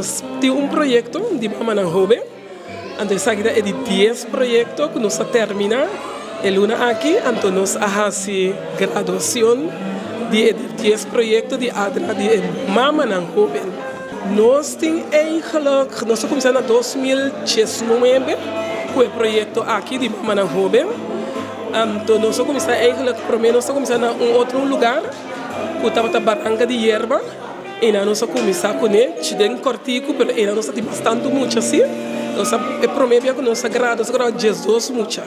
Nos tin un proyecto di mamanan hoben, anto esaki ta e di 10 proyecto cu nos a termina e luna aki, anto nos a haci graduacion di e di 10 proyecto di ADRA di e mamanan hoben. Nos tin eigenlijk, nos a cuminsa na 2019 cu e proyecto aki di mamanan hoben, anto nos a cuminsa eigenlijk, prome nos a cuminsa na un otro lugar cu tabata Barranca di Yerba. Einan nos a kuminsá kuné den kòrtiku, pero einan nos a tin bastante mucha sí. Nos a e promé bia ku nos a grada, nos a grada 12 mucha.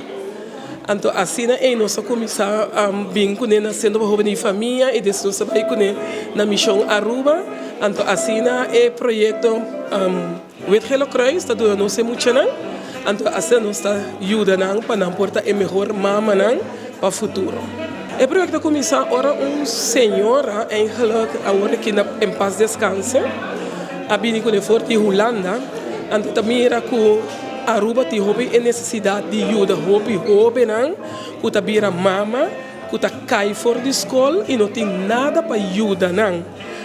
Anto asina ei nos a kuminsá bin kuné na Sentro pa Hóben i Famia i despues nos a bai kuné na Mishon Aruba. Anto asina e proyekto Wit Gele Kruis ta duna nos e muchanan, anto asina nos ta yuda nan pa nan por ta e mehor mamanan pa futuro. E proyekto a kuminsá ora un señora, eigenlijk awor aki na en paz descanse, a bini kuné for di Hulanda, anto ta mira ku Aruba tin hopi e nesesidat di yuda hopi hóbennan ku ta bira mama ku ta kai for di skol i no tin nada pa yuda nan.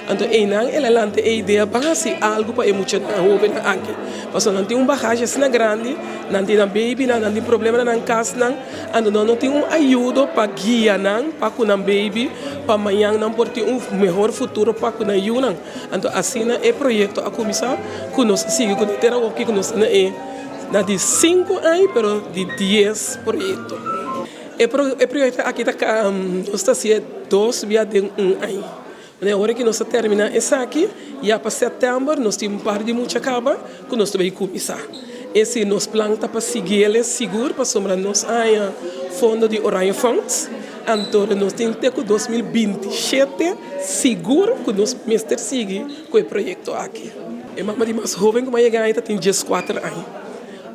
Anto einan el a lanta e idea ban hasi algu pa e muchanan hobennan aki. Pasobra nan tin un bagashi asina grandi, nan tin nan babynan, nan tin problema na nan kasnan, anto nan no tin un ayudo pa guia nan pa ku nan baby pa mañan nan por tin un mehor futuro pa ku nan yunan. Anto asina e proyekto a kuminsá ku nos a sigui ku te awoki ku nos ta na e na di sinku aña pero di 10 proyekto. E proyekto aki ta nos ta hasié dos bia den un aña. Na e ora ki nos ta terminá esaki, ya pa sèptèmber nos tin un par di mucha kaba ku nos ta bai kuminsá. Esi nos plan ta pa sigui el sigur pasobra nos haña fondo di Oranje Fonds, anto nos tin te ku 2027 sigur ku nos mester sigui ku e proyekto aki. E mama di mas hóben ku mi a yega aña ta tin 14 aña.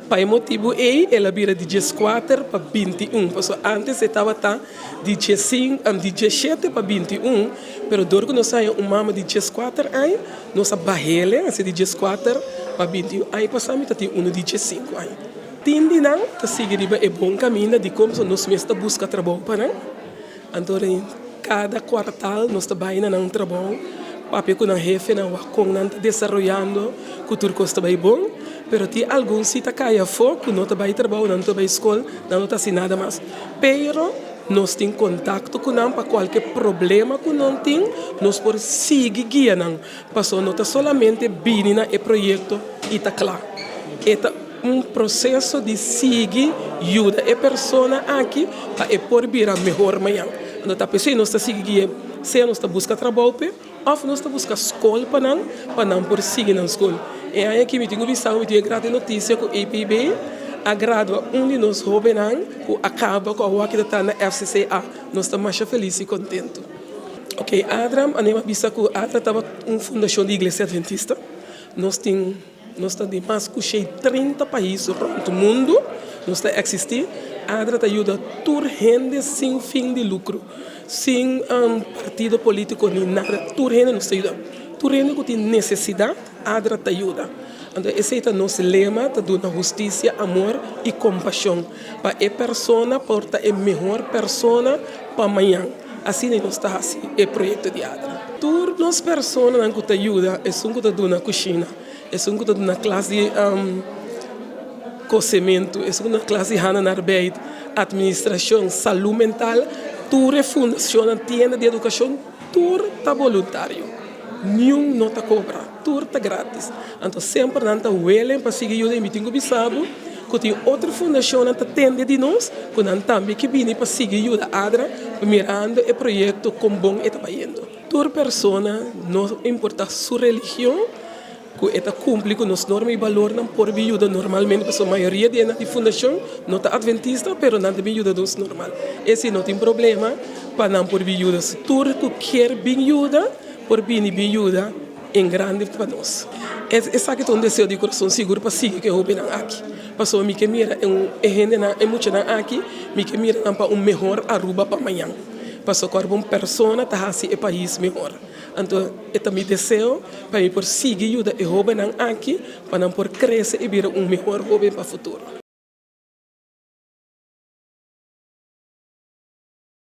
Pa e motibu ei el a bira di 14 pa 21, pasobra ántes e tabata di 17 pa 21, pero dor ku nos haña un mama di 14 aña, nos a bah'el hasi di 14 pa 21. Aña pasá mi ta tin unu di 15 aña. Tin di nan ta sigui riba e bon kaminda dikon pasobra nos mes ta buska trabou pa nan. Anto kada kuartal nos ta bai na nan trabou, papia ku nan hefenan wak kon nan ta desaroyando, ku tur kos ta bai bon. Pero tin algun si ta kai afó ku no ta bai trabou, nan no ta bai skol, nan no ta hasi nada mas. Pero nos tin kontakto ku nan pa kualke problema ku nan tin, nos por sigui guia nan. Pasobra no ta solamente bini na e proyekto i ta kla. E ta un proseso di sigui yuda e persona aki pa e por bira mehor mañan. Anto ta p'esei nos ta sigui guia, sea nos ta buska trabou p'e òf nos ta buska skol pa nan, pa nan por sigui nan skol. E aña aki mi tin ku bisa mi tin e grati notisia ku EPB a gradua un di nos hóbennan ku a kaba ku awor aki ta ta na FCCA. Nos ta masha felis i kontentu. Ok, ADRA, anem a bisa ku ADRA tabata un fundashon di Iglesia Adventista. Nos tin. Nos ta di mas ku 130 pais rònt mundu nos ta eksistí. ADRA ta yuda tur hende sin fin di lukro, sin partido polítiko ni nada. Tur hende nos ta yuda. Tur hende ku tin nesesidat, ADRA ta yuda. Anto esei ta nos lema, ta duna hustisia, amor i kompashon pa e persona por ta e mehor persona pa mañan. Asina nos ta hasi e proyekto di ADRA. Tur nos personanan ku ta yuda, esun ku ta duna kushina, esun ku ta duna klas di kosementu, esun ku ta duna klas di handenarbeid, atministrashon, salú mental, tur e fundashonnan, tienda di edukashon, tur ta boluntario. Niun no ta kobra, tur ta gratis. Anto semper nan ta welen pa sigui yuda i mi tin ku bisa bo ku tin otro fundashonnan ta tende di nos ku nan tambe ke bini pa sigui yuda ADRA mirando e proyekto kon bon e ta bayendo. Tur persona, no importa su religion, ku e ta kumpli ku nos norma i balornan por bin yuda normalmente pasobra mayoria di e nan di fundashon no ta adventista pero nan ta bin yuda nos normal. Esei no tin problema pa nan por bin yuda. Tur ku kier bin yuda por bini bin yuda en grande pa nos. Esaki ta un deseo di kurason sigur pa sigui ku e hobennan aki pasobra mi ke mira e hendenan e muchanan aki mi ke mira nan pa un mehor Aruba pa mañan pasobra ku un persona ta hasi e pais mehor. Anto e ta mi deseo pa mi por sigui yuda e hobennan aki pa nan por krese i bira un mehor hoben pa futuro.